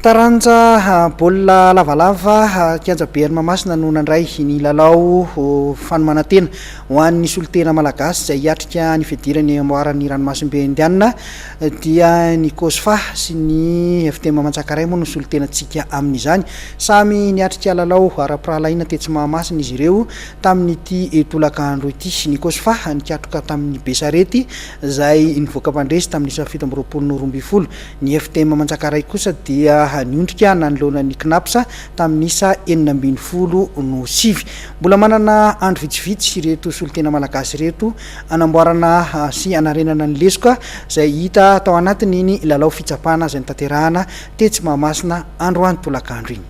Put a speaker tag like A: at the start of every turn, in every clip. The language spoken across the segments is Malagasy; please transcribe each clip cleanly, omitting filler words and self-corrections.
A: Taranja baolina lavalava, kianjabe any Mahamasina no nandray ny lalao fanomanan-tena ho an'ny solontena malagasy izay hiatrika ny fidirany amboaran'ny ranomasimbe Indiana dia ny Cosfa sy ny FTM Manjakaray moa no solontenantsika amin'izany. Samy niatrika lalao ara-pirahalahiana tetsy Mahamasina izy ireo tamin'ity tolakandro ity. Ny Cosfa nikatroka tamin'ny Besarety izay nivoaka mpandresy tamin'ny isa 27 no 12. Ny FTM Manjakaray kosa dia niondrika nanoloana ny Cnaps tamin'ny isa 16 no 9. Mbola manana andro vitsivitsy ireto solontena malagasy ireto hanamboarana sy hanarenana ny lesoka izay hita tao anatin'iny lalao fitsapana izay notanterahana tetsy Mahamasina androany tolakandro iny.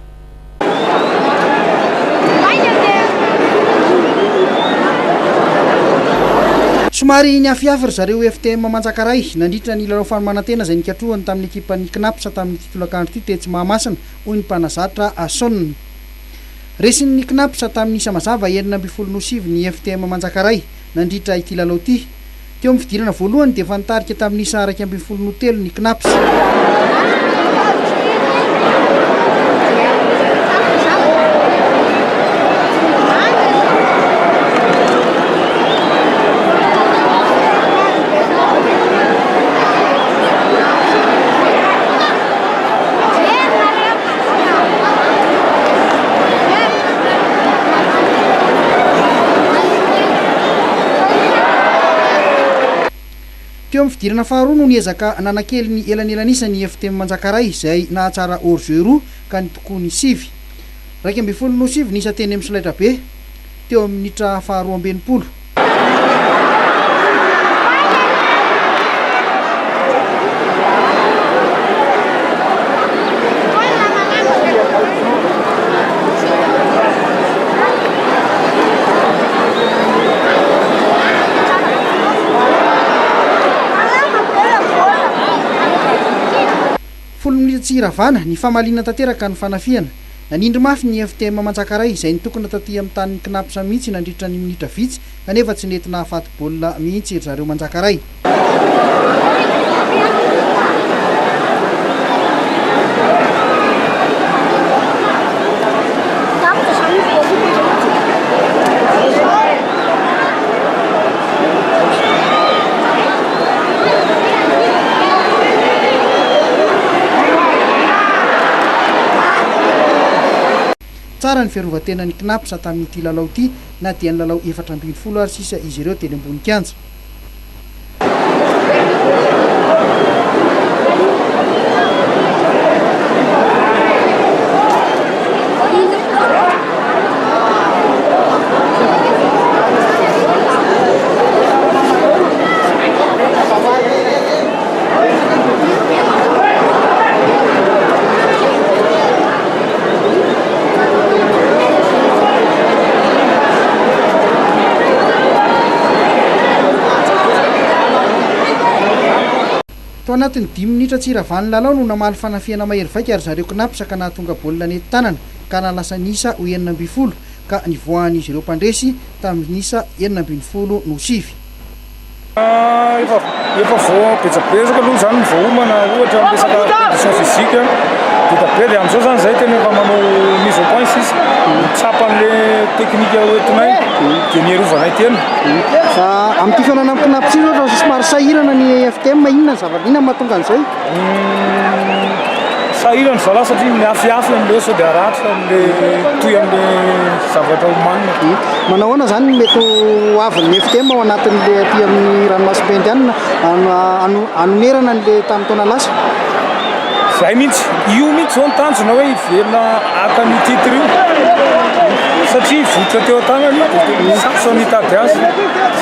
A: Somary niafiafy ry zareo FTM Manjakaray nandritra ny lalao fanomanan-tena izay nikatrohany tamin'ny ekipan'ny Cnaps tamin'ity tolakandro ity tetsy Mahamasina, hoy ny mpanazatra Son. Resin'ny Cnaps tamin'ny isa mazava 16 no 9 ny FTM Manjakaray nandritra ity lalao ity. Teo amin'ny fidirana voalohany dia efa nitarika tamin'ny isa 11 no 3 ny Cnaps. Teo amin'ny fidirana faharoa no niezaka nanakely ny elanelan'isa ny FTM Manjakaray izay nahatsara hors-jeu roa ka nitokoa ny sivy. 11 no sivy ny isa teny amin'ny solaitrabe teo amin'ny minitra faharoa amby 60. Folo minitra tsy hiravana, nifamaliana tanteraka ny fanafihana. Nanindry mafy ny FTM Manjakaray, izay nitokona taty amin'ny tanin'ny Cnaps mihitsy nandritra ny minitra vitsy, kanefa tsy nety nahafaty baolina mihitsy ry zareo Manjakaray. Tsara ny fiarovan-tenan'ny Cnaps tamin'ity lalao ity na dia nilalao 14 ary sisa izy ireo teny ambony kianja. Tao anatin'ny dimy minitra tsy hiravan'ny lalao no namaly fanafihana mahery vaika ry zareo Cnaps ka nahatonga baolina nety tanana ka nahalasa ny isa ho 16 ka nivoahan'izy ireo mpandresy tamin'ny isa 16 no 9.
B: Efa efa voa betsabetsaka aloha zany ny voaomana ohatra amin'ny resaka condition physique vita be dia amin'izao zany zay tena efa manao mise au point sisa mitsapa an'le technique hoentinay dia ny herovanay tena.
A: Amin'ity fihaonana amin'ny Cnaps ity zao fa somary sahirana ny FTM, inona ny zava inona no mahatonga an'izay?
B: Sahirana ry zalahy satria miafiafy amin'ilay sao dia haratra amin'ilay toy amin'ilay zavatra omanina.
A: Manao ahoana izany ny mety ho avin'ny FTM ao anatin'ilay aty amin'ny ranomasimbe Indianina hanonerana an'ilay tamin'ny taona lasa?
B: Izay mihitsy, io mihitsy izao ny tanjona hoe hiverina haka an'io titre io satria vototra teo an-tanany dia sarotra ny hitady azy.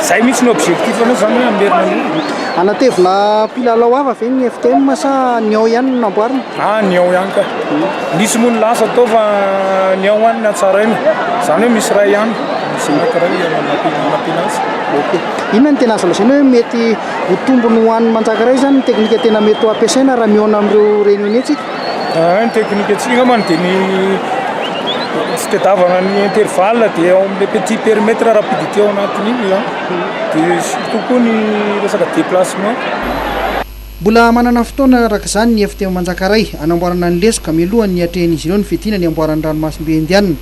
B: Izay mihitsy ny objectif anao izany hoe hamerina an'io.
A: Hanatevina mpilalao hafa ve ny FTM sa ny ao ihany no namboarina?
B: Ah, ny ao ihany ka. Nisy moa ny lasa tao fa ny ao ihany no hatsaraina. Izany hoe misy iray ihany, misy anankiray hanampiana azy.
A: Ok. Inona no tena azo lazaina hoe mety ho tombony ho an'ny Manjakaray izany ny teknika tena mety ho ampiasaina raha mihaona amin'ireo Réunionnais tsika?
B: Ah, ny teknika-tsika angambany dia ny fitadiavana ny intervalle dia ao amin'ilay petit périmètre rapidité ao anatin'iny izany. Dia surtout koa ny resaka déplacement.
A: Mbola manana fotoana araka izany ny FTM Manjakaray hanamboarana ny lesoka mialohan'ny hiatrehan'izy ireo ny fiadiana ny amboaran'ny ranomasimbe Indiana.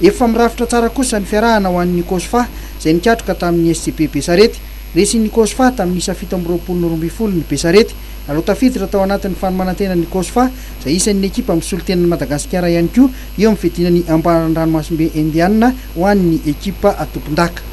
A: Efa mirafitra tsara kosa ny fiarahana ho an'ny Cosfa izay nikatroka tamin'ny SCB Besarety. Resin'ny Cosfa tamin'ny isa 27 no 12 ny Besarety. Aloha tafiditra tao anatin'ny fanomanan-tena ny Cosfa izay isan'ny ekipa misolo tena an'i Madagasikara ihany koa eo amin'ny fiadiana ny amboaran'ny ranomasimbe Indiana ho an'ny ekipa tompondaka.